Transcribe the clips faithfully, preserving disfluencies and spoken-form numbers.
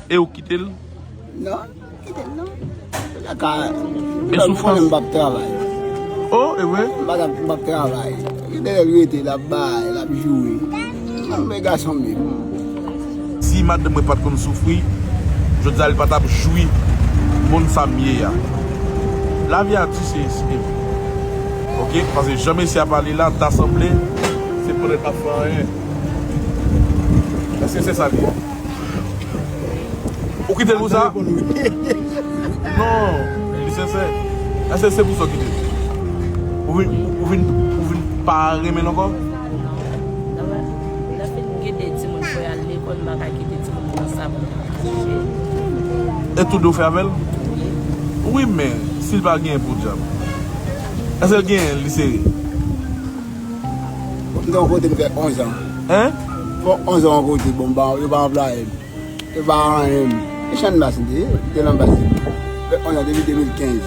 E ou kite l? Non, kite l non. Kaka, e soufrans? Konnen m p ap travay. Oh, e vre? M pa t ap, m p ap travay. Kite l rete, l ap bay, l ap joure. Mwen, men gason m ye. Si madanm mwen pa t konn soufri, jodi a li pa t ap jwi moun sa m ye a. Lavi a di se, se, ok, paske jan mesye a pale la, ta sanble se pwodèt ap fè anyen. Èske se sa l ye? Ou kite l pou sa? Non, li sensè. Èske se pou sa w kite l? Ou vin, ou vin, ou vin pa renmen l ankò? Lè fin kite timoun pou y al lekòl, m pa ka kite timoun nan sa pou l. E tou de w fè avè l? Wi, men si l pa genyen podyab, èske l genyen li sere? M te yon kote m fè onz an. Hein? Fè onz an yon kote, bon, ba, yo pa anplwaye m. Yo pa anyen m. E Channmas m te ye, m te nan baz. Fè onz an depi de mil kenz.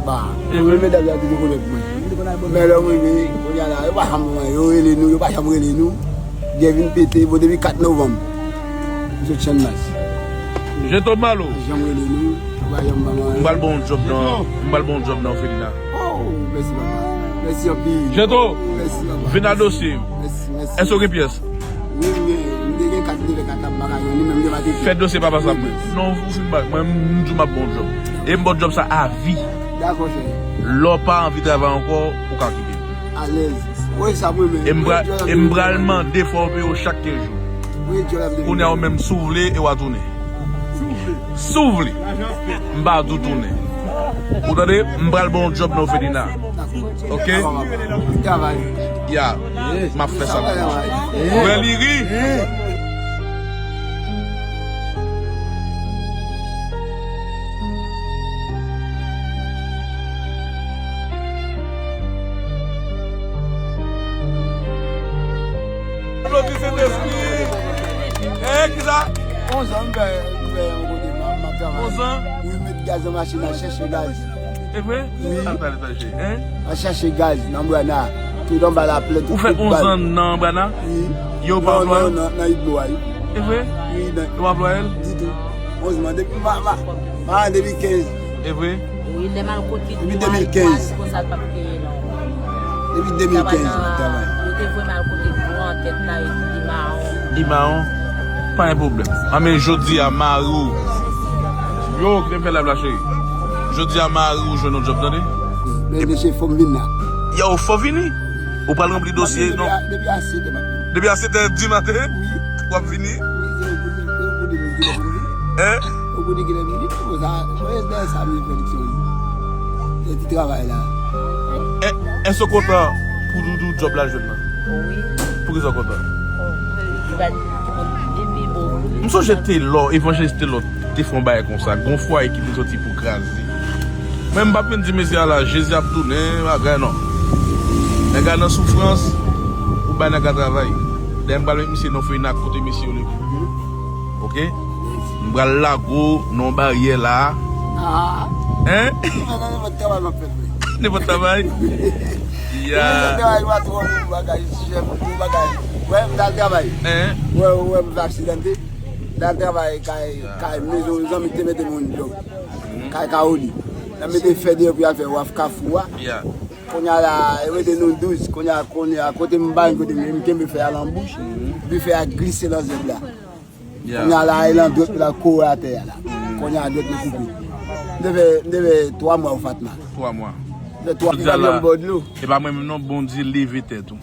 Ba, e wi, medam yo te rekonèt mwen. Men lè mwen vini, kounye a la, yo pa janm wè, yo rele nou, yo pa janm rele nou. Gè vin pete, bon, depi kat novanm. M sot Channmas. Jeto Malo. Janm rele nou, yo pa janm ban mwen. M pral ba w yon djòb nan, m pral ba w yon djòb nan Felina. Oh, mèsi papa. Mèsi anpil. Jeto, mèsi papa. Vin a dosye. Mèsi, mèsi. Èske w gen pyès? Wi, m gen, m te gen kat, m te fè kat la, m pa ka jwenn li, men m te mete. Fè dosye papa sa pou mwen. Non, ou fin ba, mwen, m di w m ap ba w djòb. E m ba w djòb sa a vi. Dakò, chè. Lè w pa anvi travay ankò, ou ka kite. Alèz. Wi, sa mwen menm. E m pral, e m pral mande fò w peye w chak kenz jou. Wi, djòb la. Kounye a ou menm, si w vle, e w a tounen. Si w vle. M pa di w tounen. Ou tande? M pral ba w yon djòb nan Felina. Ok? Ya. M ap fè sa pou ou. Frè Liri. Aplodi Sentespri. Eh, kisa? Onz an, m fè, m fè yon kote, m ap, m ap travay. Onz an? Wi, m met gaz nan machin nan, chèche gaz. E vre? Wi. Al pale, pale, cheri. Hein? Al chache gaz nan Brana. Tout anba laplè, tout. Ou fè onz an nan Brana? Wi. Yo pa anplwaye? Non, non, nan, nan Igbo a, wi. E vre? Wi, nan. Yo pa anplwaye l? Ditou. Onz an, depi ma, ma, ma, depi kenz. E vre? Wi, lè m al kote. Depi de mil kenz. Konsa l p ap peye non. Depi de mil kenz, m ap travay. Yo te voye m al kote gwo antèt la, yo di li mawon. Li mawon? Pa gen pwoblèm. A, men jodi a, mari w. Yo, kite m fè live la, cheri. Jodi a, mari w jwenn yon djòb, tande? Men mesye, fò m vin la. Yo, fò vini. Ou pral ranpli dosye, non? Depi a, depi a sèt è m ap vini. Depi a sèt è di maten? Wi. W ap vini? Wi, se yon kote, se yon kote m vini. Hein? Ou konnen kilè m vini, konsa, mwen, dèyè sa, m vin pwodiksyon li. Se ti travay la. E, èske w kontan pou Doudou djòb la jwenn nan? Wi. Poukisa w kontan? Oh, li va, li pi bon pou li. M sonje Telò, Evanjelis Telò te fè yon bagay konsa. Gon fwaye ki te soti pou kraze. Men m p ap vin di mesye a la, Jezi ap tounen, bagay non. Nèg la nan soufrans, pou bay nèg la travay. Dayè m pral met misye nan Felina kote mesye yo le. Ok? M pral lage w nan yon baryè la. Ah. Hein? Nan nenpòt travay m ap fè vre. Nenpòt travay? Ya. Nenpòt travay, m pa twò bon bagay, chèf, bon bagay. Wè, m t al travay. Hein? Wè, wè, m fè aksidante. M t al travay kay, kay mezon zanmi ki te mete m yon djòb. Kay Kaoli. Nan mete fè deyò pou y al fè waf Kafou a. Ya. Kounye a la, yo mete nou douz. Kounye a, kounye a, kote m bay, kote m, m kenbe fè a nan bouch. Epi fè a glise nan zèb la. Ya. Kounye a la, e nan dwèt la, kore atè a la. Kounye a, dwèt mwen koupe. M te fè, m te fè twa mwa o Fatma. Twa mwa. M fè twa mwa nan bò dlo. E pa mwen menm non, Bondye leve tèt ou.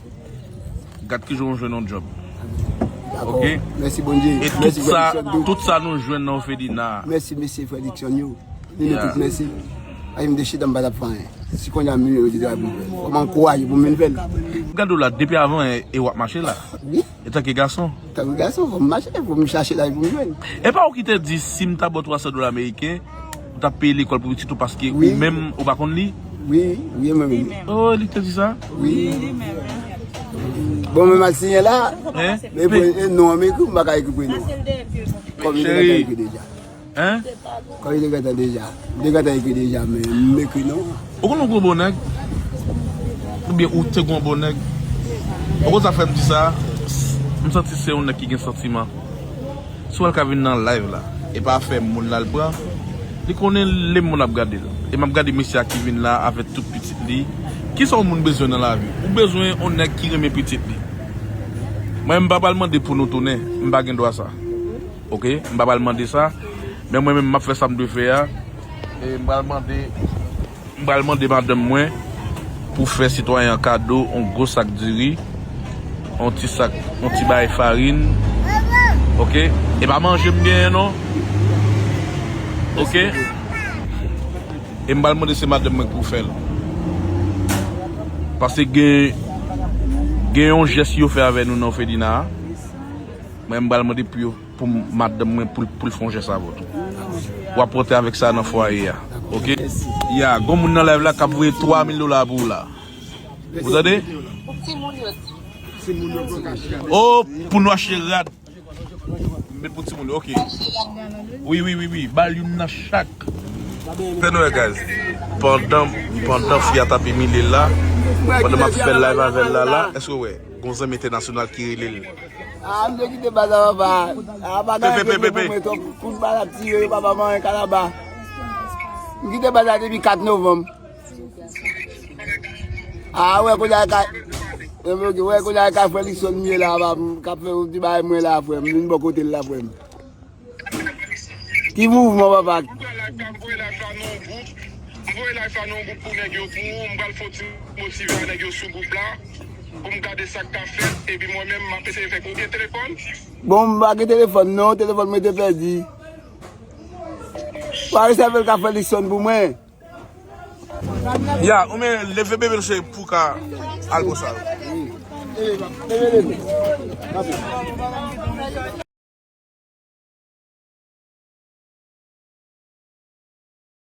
Gad kijan w jwenn yon djòb. Dakò. Ok? Mèsi Bondye. E tout sa, tout sa nou jwenn nan Felina. Mèsi mesye Fredrickson yo. Li nou tout mèsi. Ay, m te chita, m pa t ap fè anyen. Si kounye a m vini, yo di travay pou m fè. Fò m ankouraje pou m vin fè l. Gade w la, depi avan, e, e w ap mache la. Wi. Etanke gason. Etanke gason, fò m mache, fò m chache la pou m jwenn. E pa ou ki te di, si m ta ba w twa san dola ameriken, ou t ap peye lekòl pou pitit ou paske ou menm ou pa konn li? Wi, wi, mwen menm. Oh, li te di sa? Wi. Bon, men m al siyen la. Hein? Men pou, e, non, men ekri, m pa ka ekri pou non. Kòm li te gentan ekri deja. Hein? Kòm li te gentan deja. Li te gentan ekri deja, men m ekri non. Ou konn ou gon bon nèg? Oubyen ou te gon bon nèg? Ou konn sa fè m di sa? M santi se yon nèg ki gen santiman. Si w wè l ka vin nan live la, e pa afè moun la l pran, li konnen le moun ap gade l. E m ap gade mesye a ki vin la avèk tout pitit li. Kisa yon moun bezwen nan lavi? Ou bezwen yon nèg ki renmen pitit li. Mwen, m pa pral mande pou nou tounen. M pa gen dwa sa. Oke? M pa pral mande sa. Men mwen menm, m ap fè sa m dwe fè a. E m pral mande M pral mande madanm mwen pou fè sitwayen an kado yon gwo sak diri, yon ti sak, yon ti bagay farin. Oke? E pa manje m genyen non. Oke? E m pral mande se madanm mwen k pou fè l. Paske gen, gen yon jès yo fè avè nou nan òfelina a. Mwen, m pral mande pou yo, pou madanm mwen, pou, pou l fè yon jès avè w tou. W ap pote avèk sa nan fwaye a. Oke? Ya, gon moun nan live la k ap voye twa mil dola pou w la. Ou tande? Oh, pou nou achte rad. Met pou timoun yo, oke. Wi, wi, wi, wi. Ba l youn nan chak. Fè nou wè, guys. Pandan, pandan fi a t ap imilye l la, pandan m ap fè live avè l la, la, èske w wè? Gon zanmi entènasyonal ki rele l. Ah, m te kite baz la, papa. Ah, bagay yo mwen twòp. Kout bal ap tire yo, papa, m anyen kalaba. M kite baz la depi kat novanm. Ah, wè, kounye a ka, wè, kounye a ka frè Likson m ye la, papa, m k ap fè yon ti bagay mwen la, frè m. M vin bò kote l la, frè m. Ki mouvman, papa? M voye live la, m voye live la nan yon gwoup. M voye live la nan yon gwoup pou nèg yo, pou ou, m pral fè yon ti motive a nèg yo sou gwoup la. Pou m gade sa k ka fèt, epi mwen menm, m ap eseye fè. Ou gen telefòn? Bon, m pa gen telefòn, non, telefòn mwen te pèdi. Pa resève l ka fè Likson pou mwen. Ya, ou men leve bebe l cheri pou ka al konsa.